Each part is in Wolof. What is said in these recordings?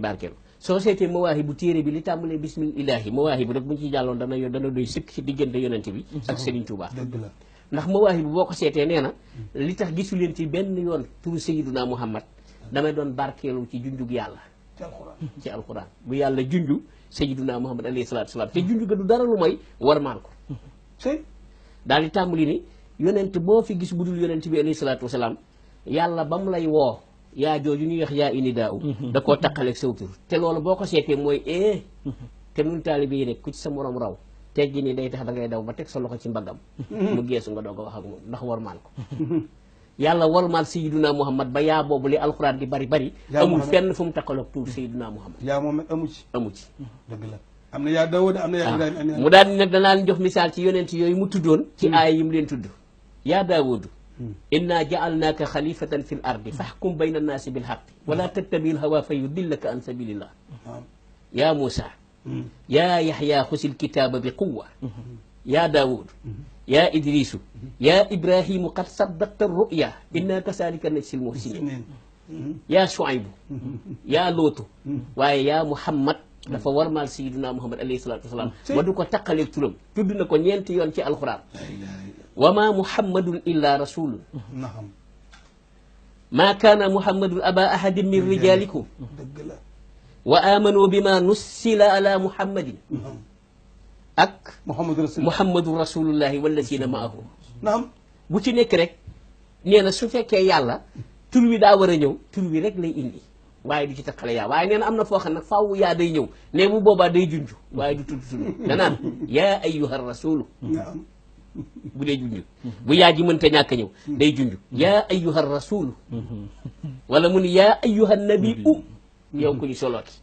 barkeelu soo seetee mawaahibu téere bi li tàmbalee bismillahi mawaahibu rek bu ñu ci jàlloon dana doy sëkk ci diggante yonente bi ak Serigne Touba ndax mawaahibu boo ko seetee nee na li tax gisu leen ci benn yoon turu Sayyiduna Muhammad damay doon barkeelu ci junjug yàlla ci alquran bu yàlla junju Sayyiduna Muhammad alayhi salaatu wasalaam te junju ga du dara lu mooy warmaal ko daal di tàmbali ni yonent boo fi gis budul yonent bi alayhi salaatu wasalaam yàlla ba mu lay woo yaa jooju ñuy wax yaa ini daaw da koo taqaleeg saw tur te loolu boo ko seetee mooy te nun taalibe yi rek ku ci sa morom raw teggi ni day tax da ngay daw ba teg sa loxo ci mbaggam mu geesu nga doog a wax ak moom ndax warmaal ko yàlla warmaal Sayyiduna Muhammad ba yaa boobu li alxuraan di bari bari amul fenn fu mu taqaloog tur Sayyiduna Muhammad yaa moom amu ci dëgg la am na yaa Daawuda am na yaa Ibrahima mu daal di nag danaa leen jox misaal ci yonent yooyu mu tuddoon ci aaya yi mu leen tudd yaa Daawudu inna ja'alnaaka xalifatan fi l ardi faxkum bayna annaasi bil xaqi wala tattabi l hawa fa yudillaka an sabilillah yaa Muusa yaa Yaxya xusil kitaaba bi quwwa yaa Daawud yaa Idrisu yaa Ibrahimu qad saddaqta ruya inna kasaalika najzil muhsinin yaa Shuaybu yaa Lootu waaye yaa Muhammad dafa warmaal Sayyiduna Muhammad alayhi salaatu wasalaam ba du ko taqaleeg turam tudd na ko ñeenti yoon ci alquran wa ma muhammadun illa rasulun ma kaana muhammadun aba ahadin min rijalikum wa amanu bima nussila ala muhammadin ak muhammadu rasulullahi wallazina maahu bu ci nekk rek nee na su fekkee yàlla tur wi daa war a ñëw tur wi rek lay indi waaye du ci taqale yaa waaye nee na am na foo xam nag faaw yaa day ñëw ne bu boobaa day junj waaye du tudd tudd danaan yaa ayyuha rasulu bu dee junj bu yaa ji mënta ñàkk a ñëw day junj yaa ayyuha rasulu wala mu ni yaa ayyuha nabiu yow ku ñu solooti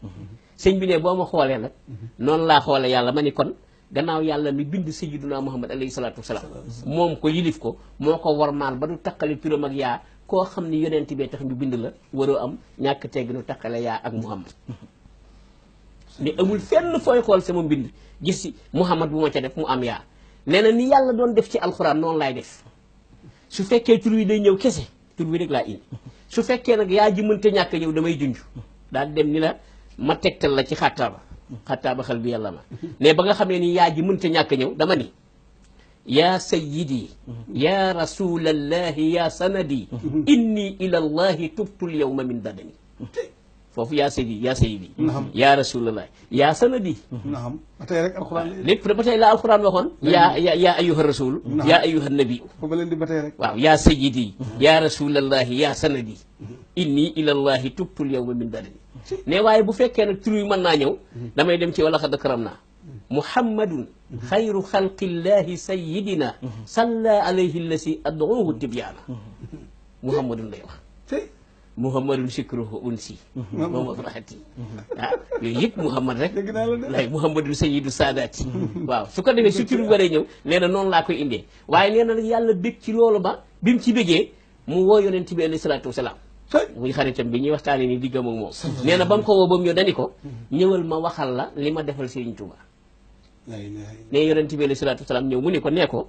sëñ bi ne boo ma xoolee nag noonu laa xoole yàlla ma ni kon gannaaw yàlla mi bind Sayyiduna Muhammad alayhi salaatu wasalaam moom ko yilif ko moo ko warmaal ba du taqale turam ak yaa koo xam ni yonent bee tax ñu bind la waroo am ñàkk tegg nu taqale yaa ak Muhammad ni amul fenn fooy xool sama mbind gis si Muhammad bu ma ca def mu am yaa nee na ni yàlla doon def ci alxuraan noonu laay def su fekkee tur wi day ñëw kese tur wi rek laa indi su fekkee nag yaa ji mënta ñàkk ñëw damay junj daal dem ni la ma tegtal la ci xattaaba xel bi yàlla ma ne ba nga xam ne ni yaa ji mënta ñàkk ñëw dama ni yaa sayyidi yaa rasulallahi yaa sanadi inni ila allahi tubtul yawma min badani foofu yaa sayyidi yaa rasulallahi yaa sanadi ba tey rek alxuraan lépp ba tey la alxuraan waxoon yaa ayyuha rasul yaa ayyuha nabi foofu leen di ba tey rek waaw yaa sayyidi yaa rasulallahi yaa sanadi inni ila allahi tubtul yawma min badani ne waaye bu fekkee nag tur yi mën naa ñëw damay dem ci wala xad karam naa muhammadun xayru xalqillahi sayidina salla alayhi allasi ad'uhu tibyaana muhammadun lay wax muhammadun shikruhu unsi muhammadu rahati yooyu yëpp muhammad rek lay muhammadun sayidu saadaati waaw su ko defee su tur waree ñëw nee na noonu laa koy indee waaye nee na nag yàlla bég ci loolu ba bi mu ci bégee mu woo yonent bi alayhi salaatu wasalaam muy xaritam bi ñuy waxtaane ni diggam ak moom nee na ba mu ko woo ba mu ñëw dani ko ñëwal ma waxal la li ma defal Serigne Touba ne yonent bi alayhi salaatu wasalaam ñëw mu ni ko nee ko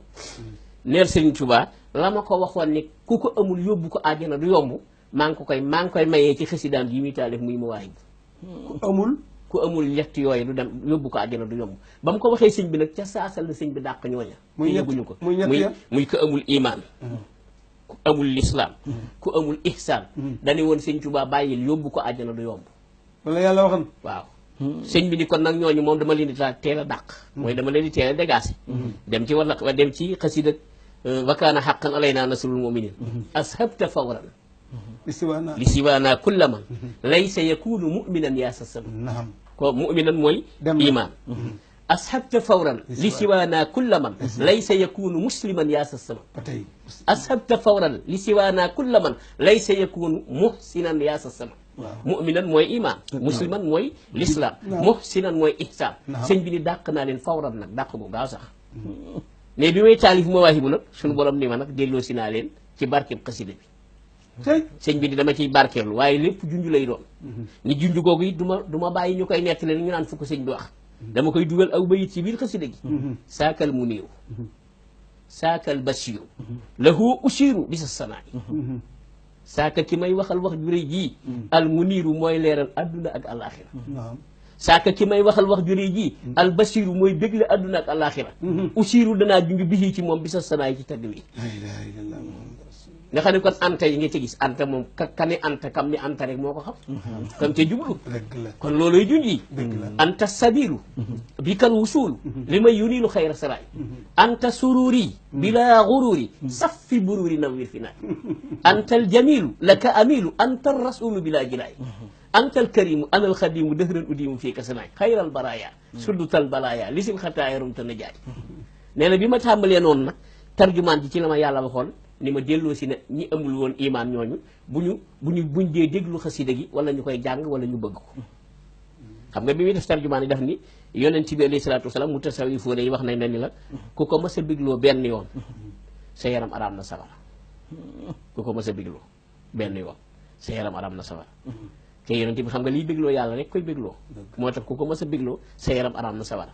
neel Serigne Touba la ma ko waxoon ni ku ko amul yóbbu ko àjjana du yomb maa ngi koy mayee ci xasidaam yi muy taalif muy Mawaahib ku amul ñett yooyu du dem yóbbu ko àjjana du yomb ba mu ko waxee sëñ bi nag ca saasal la sëñ bi dàq ñooña te yëguñu ko muy ko amul imaan ku amul lislaam ku amul ihsaan dañu woon sëñ Tuubaa bàyyil yóbbu ko àjjana du yomb wala yàlla waxan waaw sëñ bi ni kon nag ñooñu moom dama leen di teel a dàq mooy dama leen di teel a dégaase dem ci wala dem ci xasida wa kaana haqqan alaynaa nasrul mu'miniin ashabta fawran li siwaana kulla man laysa yakunu mu'minan yaa sa sama ko mu'minan mooy iman ashabta fawran li siwaana kulla man laysa yakunu musliman yaa sa sama ashabta fawran li siwaana kulla man laysa yakunu muhsinan yaa sa sama mu'minan mooy iman musliman mooy l'islam muhsinan mooy ihsan sëñ bi ni dàq naa leen fawran nag dàq bu gaaw sax mais bi may taalif Mawaahibu nag suñu borom ni ma nag delloo si naa leen ci barkeb xasida bi sëñ bi di dama ciy barkeelu waaye lépp junj lay doon ni junj googu it du ma bàyyi ñu koy nettali ñu naan fu ko sëñ bi wax dama koy dugal aw bayit ci biir xasida gi saakal mu néew saakal basiyu lahu usiru bisa sanaai saaka ki may waxal wax ju rëy jii al muniiru mooy leeral adduna ak alaxira saaka ki may waxal wax ju rëy jii al basiru mooy bégle adduna ak alaxira usiru danaa jungi bixii ci moom bi sa sanaay ci tagg wi nga xam ne kon anta yi nga ci gis anta moom kani anta kam ni anta rek moo ko xam kam ca jublu kon looluy junji anta sabilu bi kal wusul li may yunilu xayra saraay anta sururi bila gururi saffi bururi nawwir fi naay anta al jamilu laka amilu anta rasulu bila jilaay anta al karimu ana al xadimu dëhran udimu fii ka sanaay xayral baraya suddutal balaya lisil xataaya rumta na jaay nee na bi ma tàmbalee noonu nag tarjumaan ji ci la ma yàlla waxoon ni ma delloo si ne ñi amul woon imaan ñooñu buñ dee déglu xasida gi wala ñu koy jàng wala ñu bëgg ko xam nga bi muy def tarjumaan yi daf ni yonent bi alayhi salaatu wasalaam mutasawifoone yi wax nañ ne ni la ku ko mës a bégloo benn yoon sa yaram araam na sawara ku ko mës a bégloo benn yoon sa yaram araam na sawara te yonent bi xam nga liy bégloo yàlla rek koy bégloo moo tax ku ko mës a bégloo sa yaram araam na sawara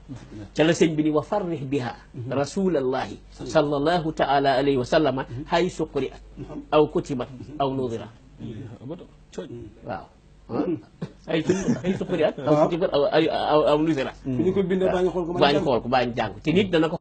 ca la sëñ bi ni wa farrih biha rasulallahi sallallahu taala alayhi wa sallama hay suqriat aw kutibat aw nudira waaw ay suqriat aw kutibat aw nudira ñu ko bindee baa ngi xool ko baa ngi xool ko baa ngi jàng te nit dana ko